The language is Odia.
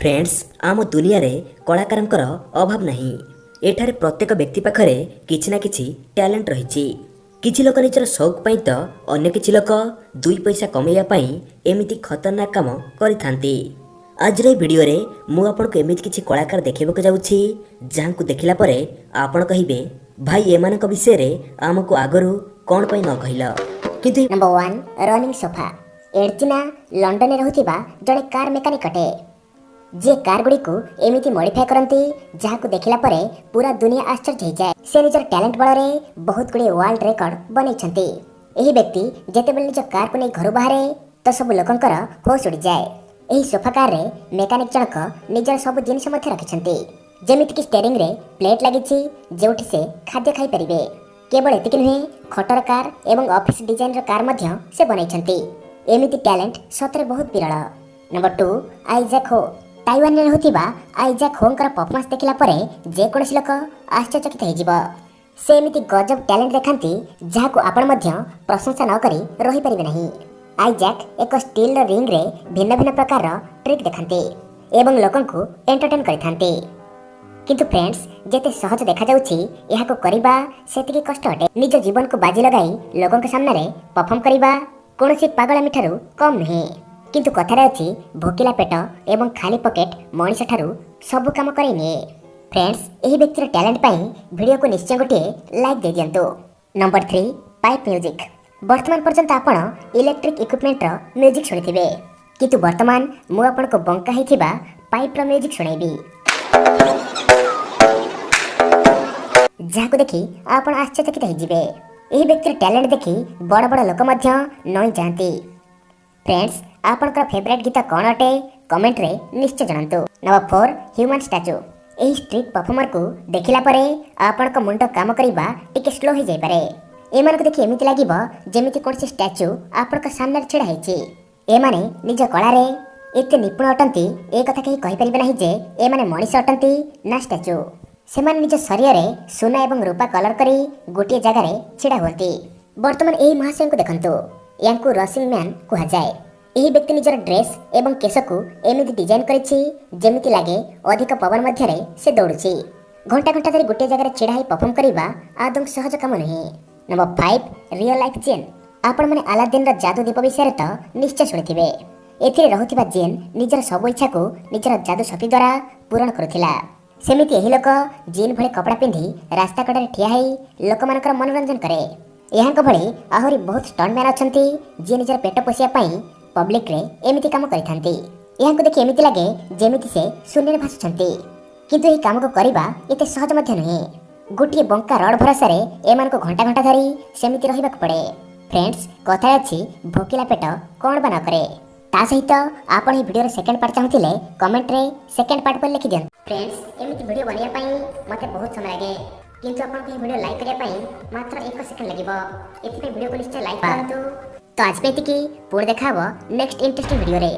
ଫ୍ରେଣ୍ଡସ୍, ଆମ ଦୁନିଆରେ କଳାକାରଙ୍କର ଅଭାବ ନାହିଁ। ଏଠାରେ ପ୍ରତ୍ୟେକ ବ୍ୟକ୍ତି ପାଖରେ କିଛି ନା କିଛି ଟ୍ୟାଲେଣ୍ଟ ରହିଛି। କିଛି ଲୋକ ନିଜର ସଉକ ପାଇଁ ତ ଅନ୍ୟ କିଛି ଲୋକ ଦୁଇ ପଇସା କମେଇବା ପାଇଁ ଏମିତି ଖତରନାକ କାମ କରିଥାନ୍ତି। ଆଜିର ଏହି ଭିଡ଼ିଓରେ ମୁଁ ଆପଣଙ୍କୁ ଏମିତି କିଛି କଳାକାର ଦେଖାଇବାକୁ ଯାଉଛି, ଯାହାଙ୍କୁ ଦେଖିଲା ପରେ ଆପଣ କହିବେ, "ଭାଇ, ଏମାନଙ୍କ ବିଷୟରେ ଆମକୁ ଆଗରୁ କ'ଣ ପାଇଁ ନ କହିଲ?" କିନ୍ତୁ ନମ୍ବର 1, ରନିଂ ସୋଫା। ଏଡଜିନା ଲଣ୍ଡନରେ ରହୁଥିବା ଜଣେ କାର୍ ମେକାନିକ୍ ଅଟେ, ଯିଏ କାର୍ ଗୁଡ଼ିକୁ ଏମିତି ମଡିଫାଏ କରନ୍ତି, ଯାହାକୁ ଦେଖିଲା ପରେ ପୁରା ଦୁନିଆ ଆଶ୍ଚର୍ଯ୍ୟ ହେଇଯାଏ। ସେ ନିଜର ଟ୍ୟାଲେଣ୍ଟ ବଳରେ ବହୁତ ଗୁଡ଼ିଏ ୱାର୍ଲଡ ରେକର୍ଡ ବନେଇଛନ୍ତି। ଏହି ବ୍ୟକ୍ତି ଯେତେବେଳେ ନିଜ କାର୍କୁ ନେଇ ଘରୁ ବାହାରେ ତ ସବୁ ଲୋକଙ୍କର ହୋସ୍ ଉଡ଼ିଯାଏ। ଏହି ସୋଫା କାର୍ରେ ମେକାନିକ୍ ଜଣକ ନିଜର ସବୁ ଜିନିଷ ମଧ୍ୟ ରଖିଛନ୍ତି, ଯେମିତିକି ଷ୍ଟେରିଂରେ ପ୍ଲେଟ୍ ଲାଗିଛି, ଯେଉଁଠି ସେ ଖାଦ୍ୟ ଖାଇପାରିବେ। କେବଳ ଏତିକି ନୁହେଁ, ଖଟର କାର୍ ଏବଂ ଅଫିସ୍ ଡିଜାଇନର କାର୍ ମଧ୍ୟ ସେ ବନାଇଛନ୍ତି। ଏମିତି ଟ୍ୟାଲେଣ୍ଟ ସତରେ ବହୁତ ବିରଳ। ନମ୍ବର 2, ଆଇଜାକ୍ ହୋ। ତାଇୱାନରେ ରହୁଥିବା ଆଇଜାକ୍ ହୋଙ୍କର ପରଫର୍ମାନ୍ସ ଦେଖିଲା ପରେ ଯେକୌଣସି ଲୋକ ଆଶ୍ଚର୍ଯ୍ୟଚକିତ ହେଇଯିବ। ସେ ଏମିତି ଗଜବ ଟ୍ୟାଲେଣ୍ଟ ଦେଖାନ୍ତି, ଯାହାକୁ ଆପଣ ମଧ୍ୟ ପ୍ରଶଂସା ନ କରି ରହିପାରିବେ ନାହିଁ। ଆଇଜାକ୍ ଏକ ଷ୍ଟିଲର ରିଙ୍ଗରେ ଭିନ୍ନ ଭିନ୍ନ ପ୍ରକାରର ଟ୍ରିକ୍ ଦେଖାନ୍ତି ଏବଂ ଲୋକଙ୍କୁ ଏଣ୍ଟରଟେନ୍ କରିଥାନ୍ତି। କିନ୍ତୁ ଫ୍ରେଣ୍ଡସ୍, ଯେତେ ସହଜ ଦେଖାଯାଉଛି, ଏହାକୁ କରିବା ସେତିକି କଷ୍ଟ ଅଟେ। ନିଜ ଜୀବନକୁ ବାଜି ଲଗାଇ ଲୋକଙ୍କ ସାମ୍ନାରେ ପରଫର୍ମ କରିବା କୌଣସି ପାଗଳାମି ଠାରୁ କମ୍ ନୁହେଁ। କିନ୍ତୁ କଥାରେ ଅଛି, ଭୋକିଲା ପେଟ ଏବଂ ଖାଲି ପକେଟ ମଣିଷ ଠାରୁ ସବୁ କାମ କରାଇ ନିଏ। ଫ୍ରେଣ୍ଡସ୍, ଏହି ବ୍ୟକ୍ତିର ଟ୍ୟାଲେଣ୍ଟ ପାଇଁ ଭିଡ଼ିଓକୁ ନିଶ୍ଚୟ ଗୋଟିଏ ଲାଇକ୍ ଦେଇଦିଅନ୍ତୁ। Number 3, pipe music. ବର୍ତ୍ତମାନ ପର୍ଯ୍ୟନ୍ତ ଆପଣ ଇଲେକ୍ଟ୍ରିକ୍ ଇକ୍ୱିପମେଣ୍ଟର ମ୍ୟୁଜିକ୍ ଶୁଣିଥିବେ, କିନ୍ତୁ ବର୍ତ୍ତମାନ ମୁଁ ଆପଣଙ୍କୁ ବଙ୍କା ହେଇଥିବା ପାଇପ୍ର ମ୍ୟୁଜିକ୍ ଶୁଣାଇବି, ଯାହାକୁ ଦେଖି ଆପଣ ଆଶ୍ଚର୍ଯ୍ୟଚକିତ ହେଇଯିବେ। ଏହି ବ୍ୟକ୍ତିର ଟ୍ୟାଲେଣ୍ଟ ଦେଖି ବଡ଼ ବଡ଼ ଲୋକ ମଧ୍ୟ ନଇଁ ଯାଆନ୍ତି। ଫ୍ରେଣ୍ଡସ୍, ଆପଣଙ୍କର ଫେଭରାଇଟ୍ ଗୀତ କ'ଣ ଅଟେ, କମେଣ୍ଟରେ ନିଶ୍ଚୟ ଜଣାନ୍ତୁ। Number 4, human statue. ଏହି ଷ୍ଟ୍ରିଟ୍ ପରଫର୍ମରକୁ ଦେଖିଲା ପରେ ଆପଣଙ୍କ ମୁଣ୍ଡ କାମ କରିବା ଟିକେ ସ୍ଲୋ ହେଇଯାଇପାରେ। ଏମାନଙ୍କୁ ଦେଖି ଏମିତି ଲାଗିବ, ଯେମିତି କୌଣସି ଷ୍ଟାଚୁ ଆପଣଙ୍କ ସାମ୍ନାରେ ଛିଡ଼ା ହେଇଛି। ଏମାନେ ନିଜ କଳାରେ ଏତେ ନିପୁଣ ଅଟନ୍ତି, ଏ କଥା କେହି କହିପାରିବେ ନାହିଁ ଯେ ଏମାନେ ମଣିଷ ଅଟନ୍ତି ନା ଷ୍ଟାଚୁ। ସେମାନେ ନିଜ ଶରୀରରେ ସୁନା ଏବଂ ରୂପା କଲର କରି ଗୋଟିଏ ଜାଗାରେ ଛିଡ଼ା ହୁଅନ୍ତି। ବର୍ତ୍ତମାନ ଏହି ମହାଶୟଙ୍କୁ ଦେଖନ୍ତୁ। ୟାଙ୍କୁ ରସିଂ ମ୍ୟାନ୍ କୁହାଯାଏ। ଏହି ବ୍ୟକ୍ତି ନିଜର ଡ୍ରେସ୍ ଏବଂ କେଶକୁ ଏମିତି ଡିଜାଇନ୍ କରିଛି, ଯେମିତି ଲାଗେ ଅଧିକ ପବନ ମଧ୍ୟରେ ସେ ଦୌଡୁଛି। ଘଣ୍ଟା ଘଣ୍ଟା ଧରି ଗୋଟିଏ ଜାଗାରେ ଛିଡ଼ା ହେଇ ପରଫର୍ମ କରିବା ଆଦୌ ସହଜ କାମ ନୁହେଁ। ନମ୍ବର 5, ରିଅଲ ଲାଇଫ୍ ଜିନ୍। ଆପଣମାନେ ଆଲାଦ୍ଦିନର ଯାଦୁ ଦୀପ ବିଷୟରେ ତ ନିଶ୍ଚୟ ଶୁଣିଥିବେ। ଏଥିରେ ରହୁଥିବା ଜିନ୍ ନିଜର ସବୁ ଇଚ୍ଛାକୁ ନିଜର ଯାଦୁ ଶକ୍ତି ଦ୍ୱାରା ପୂରଣ କରୁଥିଲା। ସେମିତି ଏହି ଲୋକ ଜିନ୍ ଭଳି କପଡ଼ା ପିନ୍ଧି ରାସ୍ତା କଡ଼ରେ ଠିଆ ହେଇ ଲୋକମାନଙ୍କର ମନୋରଞ୍ଜନ କରେ। ଏହାଙ୍କ ଭଳି ଆହୁରି ବହୁତ ଷ୍ଟଣ୍ଟମ୍ୟାନ୍ ଅଛନ୍ତି, ଯିଏ ନିଜର ପେଟ ପୋଷିବା ପାଇଁ ପବ୍ଲିକରେ ଏମିତି କାମ କରିଥାନ୍ତି। ଏହାଙ୍କୁ ଦେଖି ଏମିତି ଲାଗେ, ଯେମିତି ସେ ଶୂନ୍ୟରେ ଭାସୁଛନ୍ତି। କିନ୍ତୁ ଏହି କାମକୁ କରିବା ଏତେ ସହଜ ମଧ୍ୟ ନୁହେଁ। ଗୋଟିଏ ବଙ୍କା ରଡ୍ ଭରସାରେ ଏମାନଙ୍କୁ ଘଣ୍ଟା ଘଣ୍ଟା ଧରି ସେମିତି ରହିବାକୁ ପଡ଼େ। ଫ୍ରେଣ୍ଡସ୍, କଥାରେ ଅଛି, ଭୋକିଲା ପେଟ କ'ଣ ବା ନ କରେ। ତା ସହିତ ଆପଣ ଏହି ଭିଡ଼ିଓର ସେକେଣ୍ଡ ପାର୍ଟ ଚାହୁଁଥିଲେ କମେଣ୍ଟରେ ସେକେଣ୍ଡ ପାର୍ଟ ବୋଲି ଲେଖିଦିଅନ୍ତୁ। ଫ୍ରେଣ୍ଡସ୍, ଏମିତି ଭିଡ଼ିଓ ବନେଇବା ପାଇଁ ମୋତେ ବହୁତ ସମୟ ଲାଗେ, କିନ୍ତୁ ଆପଣଙ୍କୁ ଏହି ଭିଡ଼ିଓ ଲାଇକ୍ କରିବା ପାଇଁ ମାତ୍ର ଏକ ସେକେଣ୍ଡ ଲାଗିବ। ଏଥିପାଇଁ ଭିଡ଼ିଓକୁ ନିଶ୍ଚୟ ଲାଇକ୍ କରନ୍ତୁ। ତ ଆଜି ପାଇଁ ଏତିକି। ପୁଣି ଦେଖା ହେବ ନେକ୍ସଟ ଇଣ୍ଟରେଷ୍ଟିଂ ଭିଡ଼ିଓରେ।